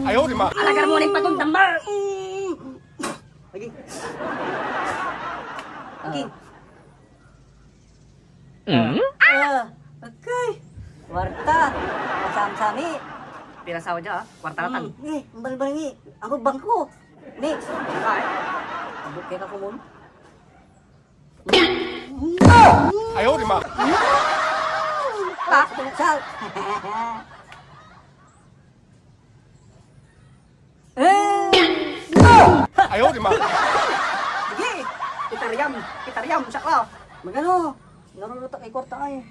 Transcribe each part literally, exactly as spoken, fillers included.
Ayaw, di ma. Alagar mo nin patundang mo. Lagi. Lagi. Ah, okay. Kuarta. Masamsami. Pira sawa dia, ah? Kuarta la tan. Hmm, eh, balbalingi. Ako bangko. Next. Ay. Bukay na ko muna. Ayaw, di ma. Ah, sa. Eh! Ayaw, di ma. Sige! Kita riyam! Kita riyam! Siak la! Magano? Narurot ak ay kuarta ay.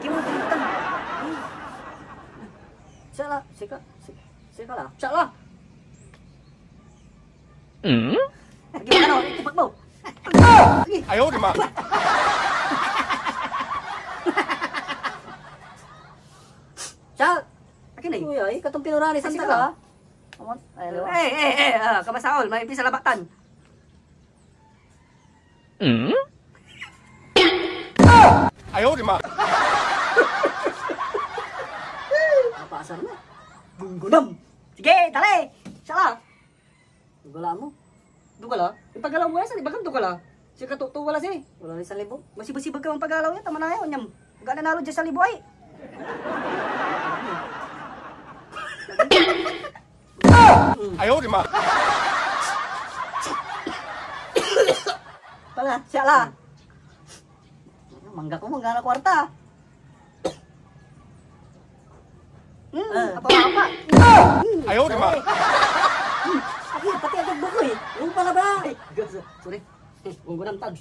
Kimutintan. Siak la, sika, si-, sika la. Siak la! Hmm? Sige, magano? Itipot mo! Sige! Ayaw, di ma. Siak! Akin ay. Uy, ay, katong pinurani, santa ka? Amon, ay, aliwa. Eh, eh, eh, ah, kamasaol, may bisa labatan. Hmm? Ayaw, di ma. Napaasar na. Gunggunam. Sige, dali. Siak la. Dugala mo. Dugala? Ipagalaw mo ya, sa ibagam dugala. Sika to, to wala si. Wala ni salibo. Masibasibag ka man pagalaw ya, tama na ya, onyam. Ga nanalo dia salibo ay. Ayaw, di ma. Pala, siak la. Mangga ko, mangga na kuarta. Hmm, ah. Apa, apa? Ayaw, di ma. Ay, pati agad bukoy. Yung pala ba? Ay, sorry. Gunggunan tag.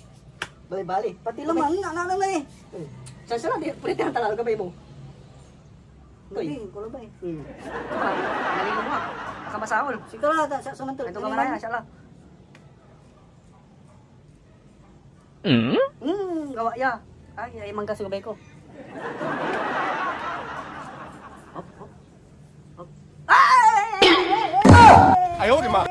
Bali, bali. Pati lamang, na, na, na, na, eh. Siak, siak la, di, pwede ang talaga, bay mo. Uy. Hindi, kulang ba eh? Hmm. Nalilo mo, ah. Akamasaol. Sige la, ta, sa, sa mantel. Ito ka maraya, siak la. Hmm? Hmm, gawa ya. Ay, ay, mangga so gabay ko. Hop, hop. Hop. Ay! Ayaw, di ma.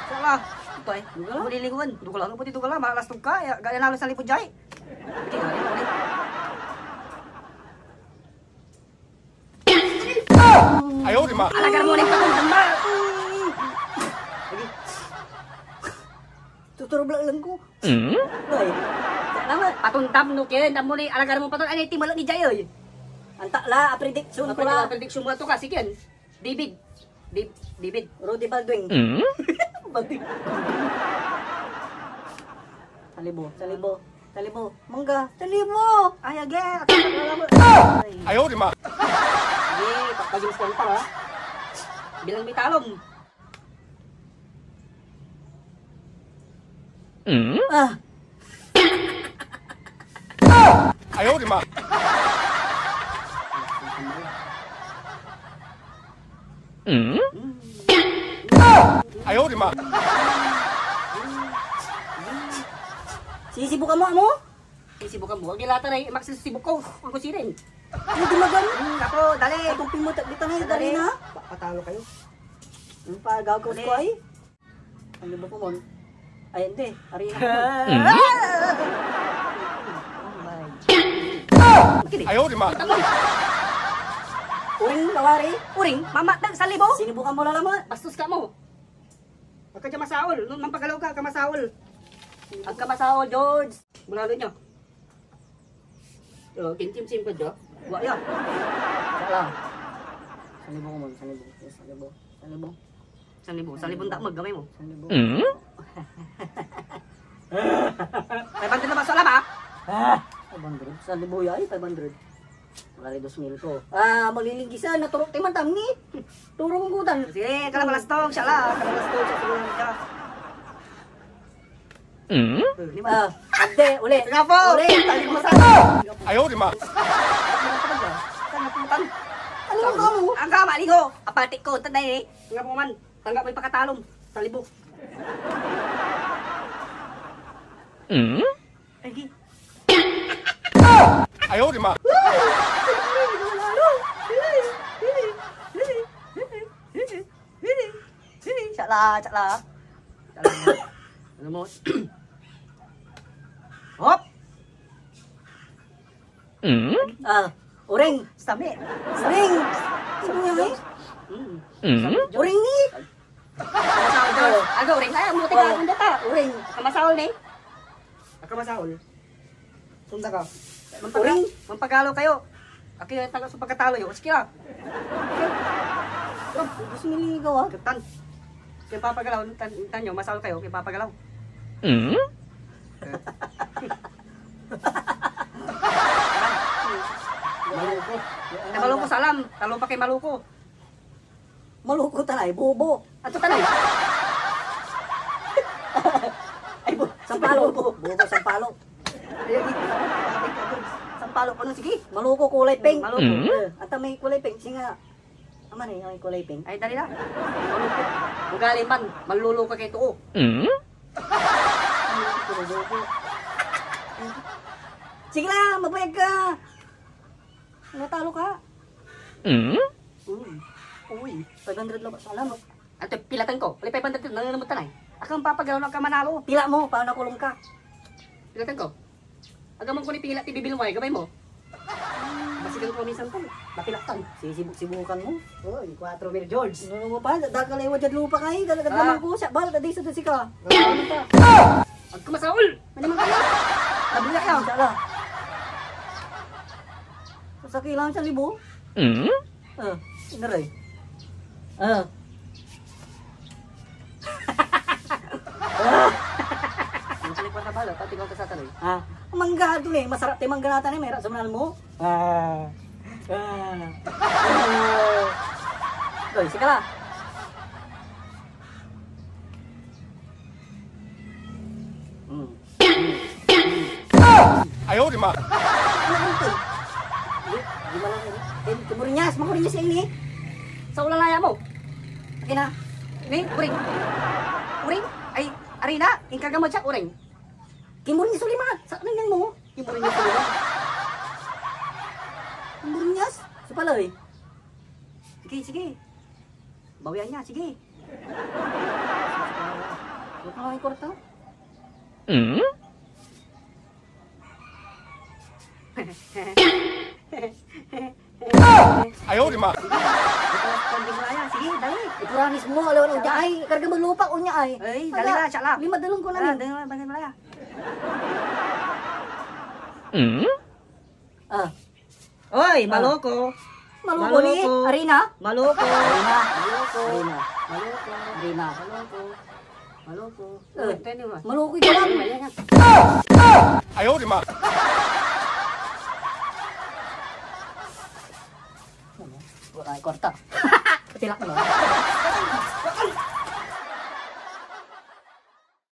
Sala. Ito ay. Duga la? Ako lilingon. Duga la. Ano po dito ka la? Malas to ka. Ya, gaya na lang sa lipod jay. Hindi, hindi, hindi. Ayaw, di ma. Alagar mo rin patundang mo. Tuturblak lang ko. Hmm? Ay, salamat. Patundam no ken, dam mo ni alagar mo patun-, ay, timalak ni Jay, oy. Antak la, a prediction ko la. Prediction mo to kasi ken. David. Dib-, David. Rudy Baldwin. Hmm? Baldwin. Salibo, salibo. Talibo. Mangga. Talibo! Ay, agi! Ay. Ayaw, di ma. Sige, papagin sa pa, ha? Bilang may talom. Hmm? Ah. Ayaw, di ma. Hmm? Ayaw, di ma. Sisibukan mo, amo? Sisibukan mo. Agi lata na, eh, Max, sisibuk ko. Ang kusirin. Hindi magano. Hmm, ako, dali. Itong pimutak, di tanay, dali na. Pa-, patalo kayo. Ang pagaw ko, dali. Ko ay. Ang libo ko, mon. Ay, hindi. Ari na. Oh my. Ayaw, di ma. Uring, lawari. Uring, mamatag sa libo. Sinibukan mo, lalaman. Bastos ka mo. Agka dia masaol. Nung mampagalaw ka, agka masaol. Agka masaol, George. Bulalo niya. Oh, kintimsim ka dia. Wa ya. Wala. Salibo ko, mon. Salibo. Yes, salibo. Salibo. Salibo. Salibo, ndak maggamay mo. Salibo. Hmm? Five hundred na ba? Sala ba? Ah, five hundred. Salibo ya, ay, five hundred. Wala rin dos mil ko. Ah, malilinggisan, naturok tayo man tami. Turong ko tan. Sige, kala malastog, siak la. Kala malastog, siak la. Hmm? Ah, ande, uli. Nga po. Uli. Tayo mo sa. Ayaw, di ma. Saan na pumuntan? Ano mo ka mo? Ang kama, ligo. Apatik ko, tanay eh. Nga po man. Tanggap mo yung pakatalom. Talibok. Hmm? Agi. Ayaw, di ma. Siak la, siak la. Siak la. Ano mo? Hop! Hmm? Ah. Uring. Sami. Uring. Sami, eh. Mm. Sami, George. Uring ni. Kamasaol, George. Ago, uring. Ay, muti ka, Oh. Uring. Kamasaol ni. Kamasaol. Sunda ka. Mampaga-, Uring. Mampagalo kayo. Aki, taga sa pagkatalo yo. Sige, ah. Gusto niligaw, ah. Katan. Kaya papagalaw, tan, tan nyo, masaol kayo, kaya papagalaw. Mm? Maluko. Maluko, salam. Talo pa kay Maluko. Maluko tanay, bobo. Ato tanay. Ay, bo-, sampalo. Bobo, sampalo. Ayun, sampalo. Ano, sige? Maluko, kulay pink. Maluko. Mm. Eh, ata may kulay pink, singa. Ama ni, may kulay pink. Ay, dali na. Ugali man, manloloko kay too. Mm? Sige la, mabayag ka. Natalo ka. Mm? Uy. Uy, five hundred labat. Salamat. Anto, pilatan ko? Wala five hundred, nanunumot ka na eh. Akam papagalaw na ka manalo. Pila mo, pa nakulong ka. Pilatan ko. Agam ko ni pila ti bibil mo ay, gabay mo. Basigan ko minsan tan. Napilatan. Sisibuk-sibukan mo. Oy, kuwatro mil, George. Ano mo pa? Dakal ay wadyad lupa ka eh. Dalagan Ah. naman ko siya. Bal, dadi sa dasi ka. Ano pa? Agka masaol! Ano man kayo? Nabuya yan. Siya lang. Sasaki lang siya libo. Mm? Ah, inaray. Ah. Ang salikot na bala, pati ko sa tanong. Ah, mangga to ni, masarap tay mangga natan ni, may rason mo. Ah. Ah. Ah. Doy, sige la. Hmm. Ayaw, di ma. Ano ito? Di, di ba lang, eh, Kimurinyas, Makurinyas ya ini. Sa ulalaya mo. Akin na. Ni, uring. Uring? Ay, arina, inkarga mo siya, uring. Kimurinyas ulit, ma. Sa, ano yan mo? Kimurinyas ulit. Kimurinyas? Sa pala, eh. Sige, sige. Bawian niya, sige. Huwag mo lang ikorta. Mm? Ayaw, di ma. Sige, dali. Ipura mismo, alaw na unya ay, karga mo lupa, unya ay. Ay, dali Ala, na, siya lang. Lima dalon ko na Ah, ni. dali na, dali na. Mm? Ah. Oy, Ah. Maloko. Maloko ni? Maloko. Arina? Maloko. Arina. Maloko. Arina. Maloko. Arina. Maloko. Maloko. Eh, Uy, tayo naman. Maloko ito lang. Mali yan. Ayaw, di ma. Wala kay kwarta. Patilak mo.